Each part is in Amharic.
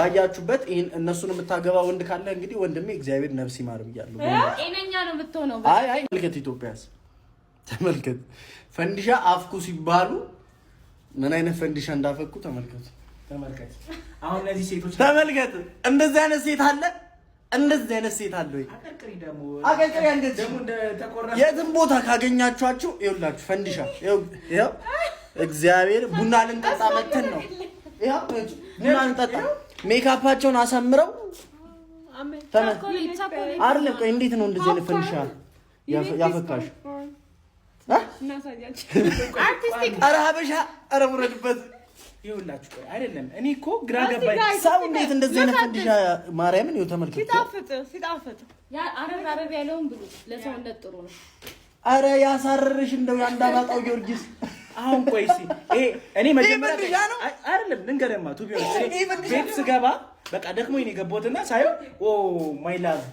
ባያችሁበት ይሄን እነሱን የምታገባ ወንድ ካለ እንግዲህ ወንድሜ እግዚአብሔር ነፍስ ይማር ብያለሁ። ጤነኛ ነው የምትሆነው። አይ አይ፣ ተመልከት፣ ኢትዮጵያስ ተመልከት። ፈንዲሻ አፍኩ ሲባሉ ምን አይነት ፈንዲሻ እንዳፈኩ ተመልከቱ። ተመልከት። አሁን እነዚህ ሴቶች ተመልከት። እንደዚህ አይነት ሴት አለ። እንደዚህ አይነት ሴት አለ ወይ? አቀርቅሪ ደግሞ። አቀርቅሪ አንገት። ደግሞ እንደ ተቆረሰ። የትም ቦታ ካገኛችኋቸው ይኸውላችሁ ፈንዲሻ ይኸው እግዚአብሔር ቡና ልንጠጣ መተን ነው። ይኸው ቡና ልንጠጣ ሜካፓቸውን አሳምረው አይደለም። ቆይ፣ እንዴት ነው እንደዚህ አይነት ፈንዲሻ ያፈካሽ? ኧረ ሀበሻ፣ ኧረ ውረድበት። ይኸውላችሁ፣ ቆይ፣ አይደለም፣ እኔ እኮ ግራ ገባኝ። ሰው እንዴት እንደዚህ አይነት ፈንዲሻ ማርያምን ይኸው ተመልከት። ሲጣፍጥ ሲጣፍጥ። ያ አረር አረር ያለውን ብሉ፣ ለሰውነት ጥሩ ነው። ኧረ ያሳረርሽ እንደው ያንዳባጣው ጊዮርጊስ። አሁን ቆይ እስኪ ይሄ እኔ መጀመሪያ ፈንዲሻ ነው? አይደለም፣ ልንገርህማ፣ to be ይሄ ፈንዲሻ ቤት ስገባ በቃ ደክሞኝ ነው የገባሁትና ሳየው oh my love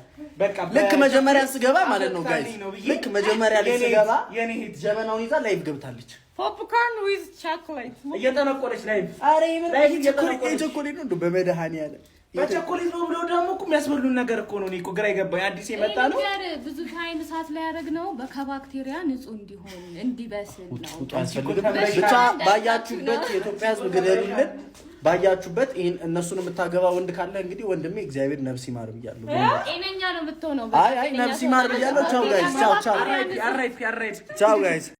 በቃ ልክ መጀመሪያ ስገባ ማለት ነው guys፣ ነው ብዬ ልክ መጀመሪያ ላይ ስገባ የኔ ሂት ጀበናውን ይዛ live ገብታለች። Popcorn with chocolate. እየጠነቆለች live አረ ይምን live እየጠነቆለች። የቸኮሌት ነው እንደው በመድኃኒዓለም። በቸኮሌት ነው ብለው ደግሞ እኮ የሚያስበሉን ነገር እኮ ነው። እኔ እኮ ግራ የገባኝ አዲስ የመጣ ነው። ነገር ብዙ time እሳት ላይ ያደረግነው ከባክቴሪያ ንጹህ እንዲሆን እንዲበስል ነው። ውጡ፣ አያስፈልግም። ብቻ ባያችሁበት የኢትዮጵያ ሕዝብ ግደሉልን። ባያችሁበት ይሄን እነሱን የምታገባ ወንድ ካለ እንግዲህ ወንድሜ እግዚአብሔር ነፍስ ይማር ብያለሁ። ጤነኛ ነው የምትሆነው። አይ አይ፣ ነፍስ ይማር ብያለሁ። ቻው guys፣ ቻው ቻው። RIP RIP። ቻው guys።